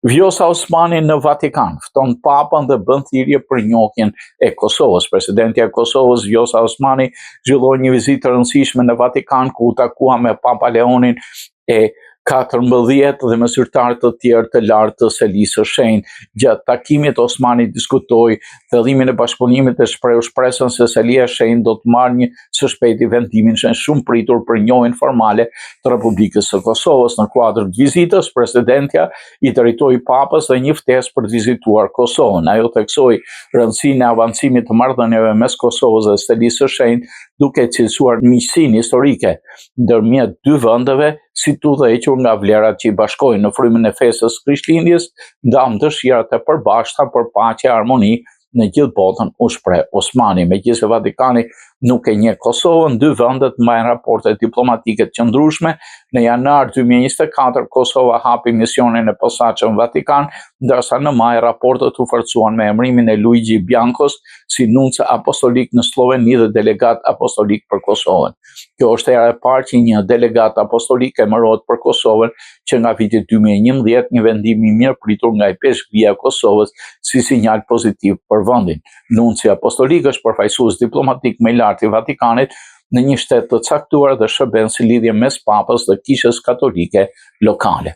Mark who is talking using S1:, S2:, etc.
S1: Vjosa Osmani në Vatikan fton Papën dhe bën thirrje për njohjen e Kosovës. Presidentja e Kosovës Vjosa Osmani zhvilloi një vizitë të rëndësishme në Vatikan ku u takua me Papa Leonin e 14 dhe me zyrtarë të tjerë të lartë të Selisë së Shenjtë. Gjatë takimit Osmani diskutoi thellimin e bashkëpunimit dhe shprehu shpresën se Selia e Shenjtë do të marrë një së shpejti vendimin e shumëpritur për njohjen formale të Republikës së Kosovës. Në kuadër të vizitës, presidentja i drejtoi Papës dhe një ftesë për të vizituar Kosovën. Ajo theksoi rëndësinë e avancimit të marrëdhënieve mes Kosovës dhe Selisë së Shenjtë, duke cilësuar miqësinë historike ndërmjet dy vendeve si të udhëhequr nga vlerat që i bashkojnë në frymën e festës së Krishtlindjes, ndamë dëshirat e përbashkëta për paqe e harmoni në gjithë botën, u shpreh Osmani. Megjithëse Vatikani nuk e njeh Kosovën, dy vendet mbajnë raporte diplomatike të qëndrueshme. Në janar 2024, Kosova hapi misionin e posaçëm në Vatikan, ndërsa në maj raportet u forcuan me emërimin e Luigi Biancos si nunce apostolik në Slloveni dhe delegat apostolik për Kosovën. Kjo është hera e parë që një delegat apostolik emërohet për Kosovën që nga viti 2011, një vendim i mirëpritur nga Ipeshkvia e Kosovës si sinjal pozitiv për vendin. Nunci apostolik është përfaqësues diplomatik më i lartë i Vatikanit në një shtet të caktuar dhe shërben si lidhje mes Papës dhe Kishës Katolike lokale.